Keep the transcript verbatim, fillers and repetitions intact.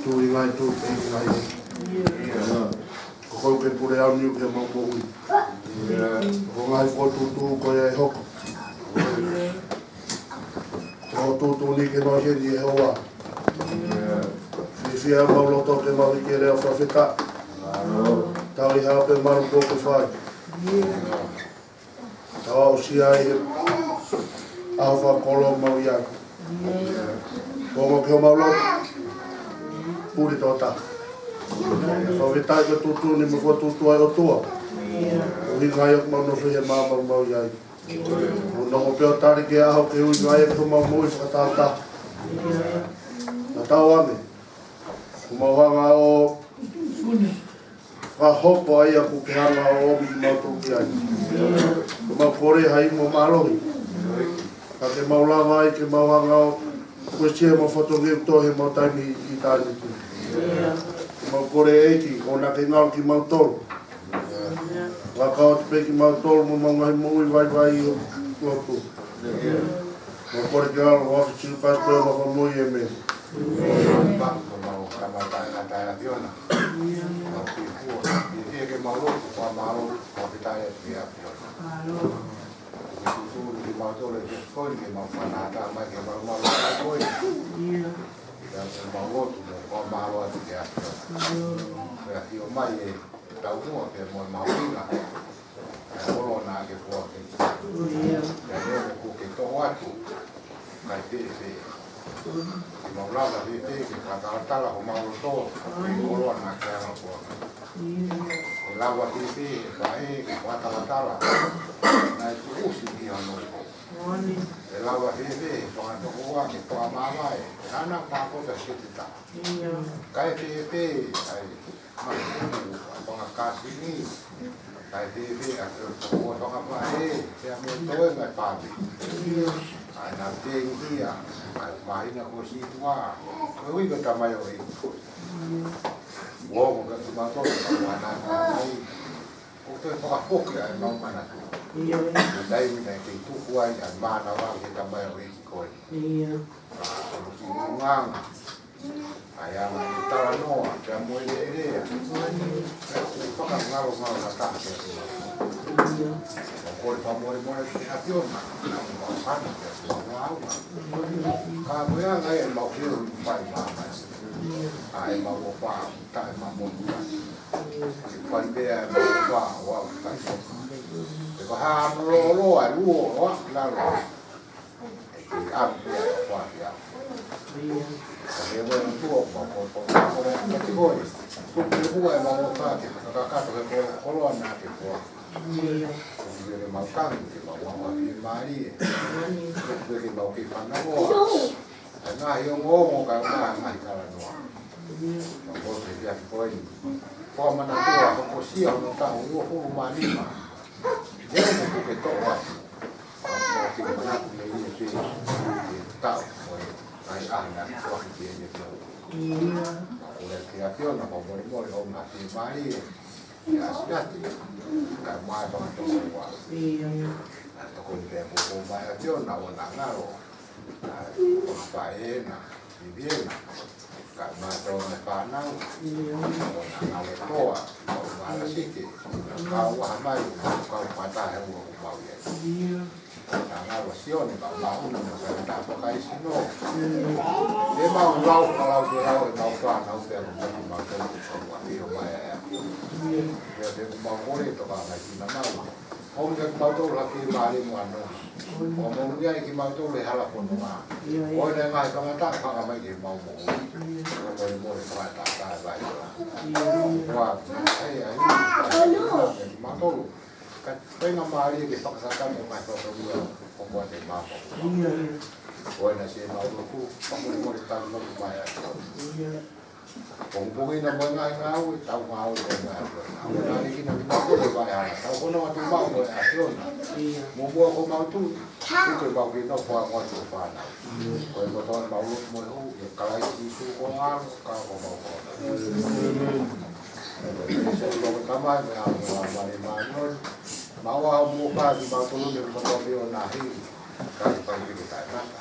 Tui ngai tu pe ngai. Ko koe ke pule au niu ke mau moʻui. Ko e ngaahi fokotuʻutuʻu ko ia ʻe hoko. Ko e tuʻutuʻuni ke mau heni ʻe hoa. Fiefia mau loto ke mau hiki e lea fakafetaʻi. Tau ʻi ha pē malu ko ke fai. Tau aʻusia ai ʻa e fakakoloa mau ʻi ai. Ko mau ke mau loto. Puli tō ta. Fakafetaʻi ko e tuʻutuʻuni mo e fokotuʻutuʻu ʻa e ʻOtua. ʻUhinga ia ʻoku mau nofo he māmani mau ʻi ai. Mo nofo pē ʻo tali ke aho ke ui mai ʻe ko mau moʻui fakatātā. Na tau ame. Ko mau hanga ʻo ka hopo ai ʻa ʻoku ke hanga ʻo ʻomi kimautolu ki ai. Ko mau kole hai mo mālohi. Ka ke mau lava ai ke mau hanga ʻo kuesia mau fatongia ʻoku tō he mau taimi ʻi tāniti. Ko mau kole ʻEiki, ʻo na ke ngalo kimautolu. Fakakau atu pē kimautolu mo mau ngaahi moʻui vaivai ʻi ho loto. Mau kole ke ʻalu ʻa Sīsū Kalaisi ko homau Fakamoʻui, ʻēmeni. Mau kamata ʻa e ʻAfiona. Mau ki fua. ʻI he ke mau lotu, fakamālō, fakafetaʻi ki he ʻAfiona. Ke tuʻutuʻuni kimautolu he efiafi ko eni ke mau fakatātā mai ke mau malu ʻa koe. Pea ke mau lotu mo fakamālō atu ki he ʻAfiona. Pea ʻafio mai e taumuʻa pea mo e mahuʻinga ʻa e koloa naʻa ke foaki. Pea neongo kuo ke toʻo atu, kae fēfē. Ke mau lava fēfē ke fakatalatala homau loto, ko e koloa naʻa ke hanga ʻo foaki. ʻE lava fēfē ʻe he faʻē ke fakatalatala naʻe tuʻusi ki hono ipo. ʻE lava fēfē ʻe he fanga tokoua ke fakamāvae ʻa ʻena pākota sete taha. Kae fēfē ʻa e mahuʻinga ʻa e fanga kāsini, kae fēfē ʻa e tokoua fakafaʻē, pea mo e toenga ʻo e fāmili. ʻA ʻena tēngia, ʻa e māhina kuo sītuʻa, koeʻuhi ko e tamaioʻeiki ko ē. Kuo ongo kia kimautolu, ka ʻoku ʻanai mai, ʻoku toe fakafoki ʻa ʻemau manatu. Ko e taimi naʻe kei tuku ai ʻa e mānava ki he tamaioʻeiki ko ē. ʻA, ʻoku ki ʻulungaanga. ʻA ia ʻa e talanoa, pea mo e lea. Pea ʻoku fakangalongalo na taha pea ʻoku. ʻOku ou fakamolemole ki he ʻAfiona, naʻa mau hana pea ʻoku mau ʻaunga. Ka ko e anga ia ʻemau fio ʻi fai māmani. ʻA ʻemau ʻofa, taʻemamonū. Ke fai pea ʻemau ʻofa ʻo aʻu ki he kai. Ke ka hā mo lolo ʻa e luo ʻo aʻu ki lalo. ʻE kei ʻalu pea ʻe fai ia. Ka ke mo e tua ma ko ko ko ko ko ko ko. Tuku ke hua ʻemau ʻofa ke fakakakato he ko koloa naʻa ke foaki. Tuku ke mau tangi ke mau maʻu ha fiemālie. Tuku ke mau kei fanongo ʻa e ngaahi ongoongo kae ʻumaʻā e ngaahi talanoa. Mau ʻosi he efiafi ko eni. Ko e manatua ko e siʻi hono taʻu uofulu mā nima. Neongo kuo ke toʻo atu. Ka ʻoku ke manatu mei he pē, ke tau, ko e, ai, ʻa ʻena, ko ʻaki ke ne tau. Ko e ke ʻAfiona, ko e molemole ʻo ma fiemālie, ʻe ʻasi atu, kae ʻumaʻā e fanga tokoua. ʻA e tokoni pē kuo ʻomai ʻe he ʻAfiona, ʻo na ngalo, ʻa e fakafaʻē na, Viviana. Kae ʻumaʻā e fānau, ʻo na ngalo toa, ʻo na ngalo sike, kau ʻaha mai, kau pata he ua ʻoku mau ʻi ai. Na ngalo Sione, kau mauna, na kau tā pakaisino. ʻE mau lau, ka lau ke lau, ʻe mau fānau, pea ko maki mau tau, kau ʻafio mai ʻa e ʻAfiona. Pea pē ʻoku mau kole, toka mai kina mau. ʻO meʻa kimautolu ha fiemālie mo ʻanonga. ʻO mou ia ʻi kimautolu he hala fononga. ʻIo, ʻio. ʻO ne ngaahi tangata fanga mai ke mau moʻui. ʻO molemole fakatātā e vai. ʻIo. ʻOua, ai, ai, ai, kimautolu. Ka, faingamālie ke fakasakana mai fakamoʻui ʻo koe te mamo. ʻIo, ʻio. ʻO na se mau loku, fakamolemole tau loku mai ai. ʻIo. Pongipongi na mo e ngaahi ngāue, tau ngāue mo e ngaahi ngāue. Ngaahi ngāue ki na ki mau ko e vai ana. Tau kono atu mau mo e ʻAfiona. Mo mua ko mau tu, tu ke mau ke nofo ʻa mau tu fānau. Ko e kotoa mau lotu mo e hū, ʻia Kalaisi Sīsū ko e ngalo, ka ko mau ko. Sīsū ko e Tamai, mo e ʻAlo mo e Laumālie Māʻoniʻoni. Mau ʻofa atu kimautolu ni kotoa pē ʻo na hili. Ka ke fai pē ke taʻengata.